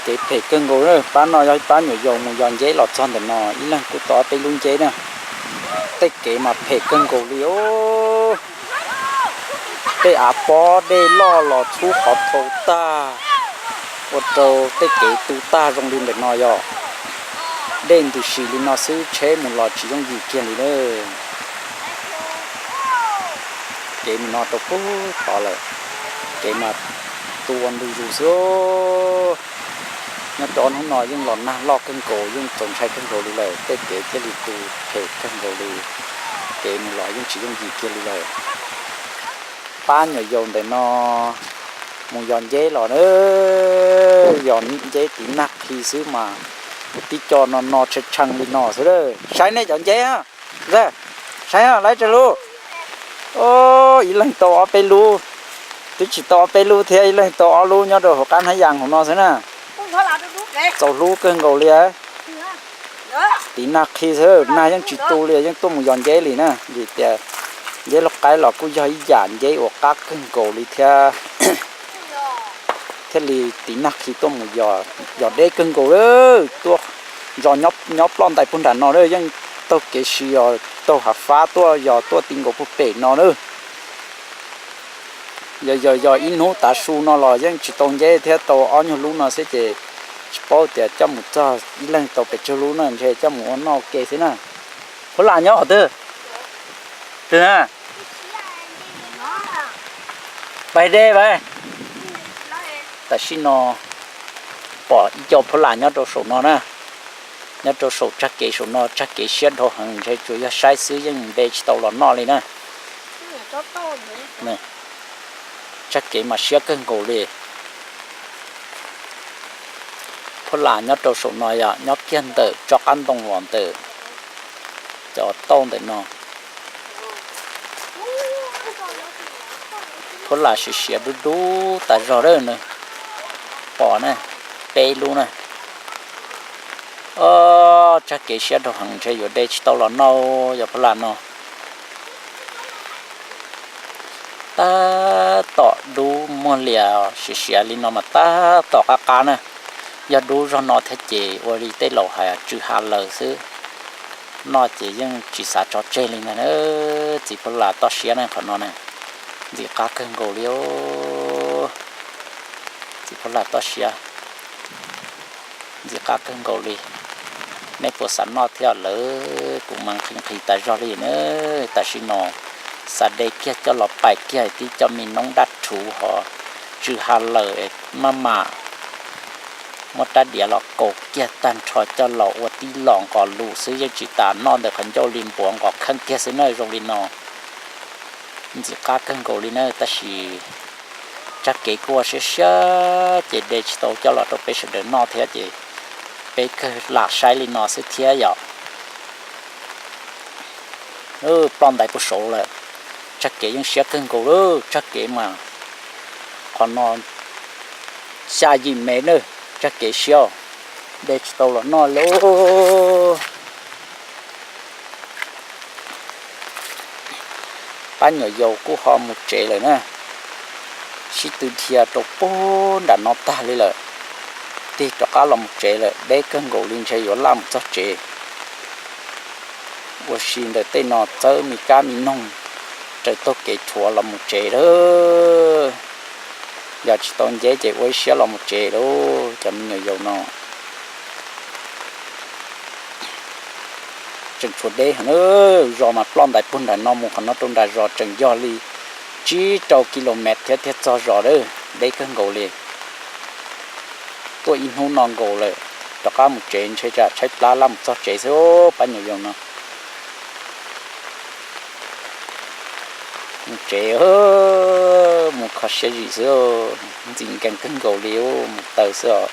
Kev phem kawg nkaus na, pab no yog ib pab nyuam yaus mus yos nceb los txog ntawm no, ib leeg kuj tau ob peb lub nceb na. Tej kev mas phem kawg nkaus li os. Tej av pob dej loj los txhub qhov thau tag, ua rau tej kev tu tag zoo li ntawm no yog. Dej ntws si li no xwb tsheb mus los tsis yooj yim kiag li na. Kev mus no rau pub tod lawm, kev mas tu ua ntu zus xwb. Nyob rau hnub no yeej los nag loj kawg nkaus, yeej txaus ntshai kawg nkaus li lawm, tej kev thiaj li tu phem kawg nkaus li. Kev mus los yeej tsis yooj yim kiag li lawm. Pab nyuam yaus ntawm no mus yos nceb los na, yos nceb tiv nag qhi xwb mas tib co no no tshee tshee li no xwb. Saib nej cov nceb, saib, lawv tsaws lub, ib leeg tau ob peb lub, twb tsis tau ob peb lub thiab, ib leeg tau ob lub nyob rau hauv qab hnab yas hauv no xwb na. Txaus hlub kawg nkaus li. Tiv nag qhi xwb, nag yeej tsis tu li, yeej tuaj mus yos nceb li na, vim tias nceb laug qaib los kuj yog ib yam nceb uas qab kawg nkaus li thiab. Thiaj li tiv nag qhi tuaj mus yos, yos deb kawg nkaus lawm, tuaj zos nyob ploj ntais puag nram no lawm, yeej taug kev si os, taug hav fab tuaj yos tuaj ti nkaus puag pem no na. Yog yog yog ib hnub tav su no los yeej tsis tau nceb thiab, tau ob nyuag lub no xwb ces tsis paub tias coj mus txog ib leeg tau pes tsawg lub na, ntshe coj mus ua noj ua ke xwb na. Phuab Lam nyob qhov twg? Twg na? Pais de pais. Tam sim no pom ib co Phuab Lam nyob rau saum no na, nyob rau saum tsag kev saum no, tsag kev siab dhau heev, ntshe tsuas yog saib xwb yeej de tsis tau los noj li na. Tsag kev mas siab kawg nkaus li. Phuab Lam nyob rau saum no yom, nyob kiag ntawm tsob qab ntoo los ntawm cov tauj ntawm no. Phuab Lam siav siav dub dub tas zog lawm na, pom na, peb lub na. Tsag kev siab dhau heev, ntshe yuav de tsis tau los noj yog Phuab Lam no. Tab tom dub muag lias siav siav li no mas tab tom qab qab na. Yog dub zog no thiab ces ua li tej laus hais tsw ha laws xwb, noj ces yeej tsis xav tso tseg li ntag. Txiv Phuab Lam toj siab na, qhov no na, ntxim qab kawg nkaus li. Txiv Phuab Lam toj siab, ntxim qab kawg nkaus li. Nej puas xav noj thiab lawm? Kuv mas nqhis nqhis tas zog li na. Tam sim no xav de kiag coj los pais kiag tib co me noob dab rhuv hos tsw ha laws es maj mam muab rab diav los kaus kiag tag nrho coj los ua tib los nqos lus xwb, yeej tsis tas noj ntawm qhov ncauj li, npuav nqos kheej kiag xwb na. Zoo li no ntxim qab kawg nkaus li na, tab sis tsag kev kuj ua siab siab ces de tsis tau coj los rau peb sawv daws noj thiab ces peb kawg lam saib li no xwb thiab yom. Ploj ntais puag saud lawm, tsag kev yeej siab kawg nkaus lawm, tsag kev mas qhov no xya yim mev na, tsag kev siab, de tsis tau los noj li. Pab nyuam yaus kuj ho mus tsev lawm na, sib tw dhia rau puag nram no tag li lawm, tig rov qab los mus tsev lawm, deb kawg nkaus li ntshe yuav laj mus txog tsev. Ua si ntawm tej no txawb me kab me noog raws taug kev rhuav los mus tsev lawm. Yog tsis tau nceb ces ua ib siab los mus tsev lauj cov me nyuam yaus no. Tseem tshuav deb heev na, zos mas ploj ntais puag nram no mus qhov no rau nram zos tseem yog li tsib rau kilomev thiab thiaj txog zos lawm, deb kawg nkaus li. Tuaj ib hnub no nkaus lawm, rov qab mus tsev ntshe tsam tshaib plab laj mus txog tsev xwb pab nyuam yaus no. Mus tsev, mus kho siab zim xwb, ntxim nkees kawg nkaus li, mus taws xwb os.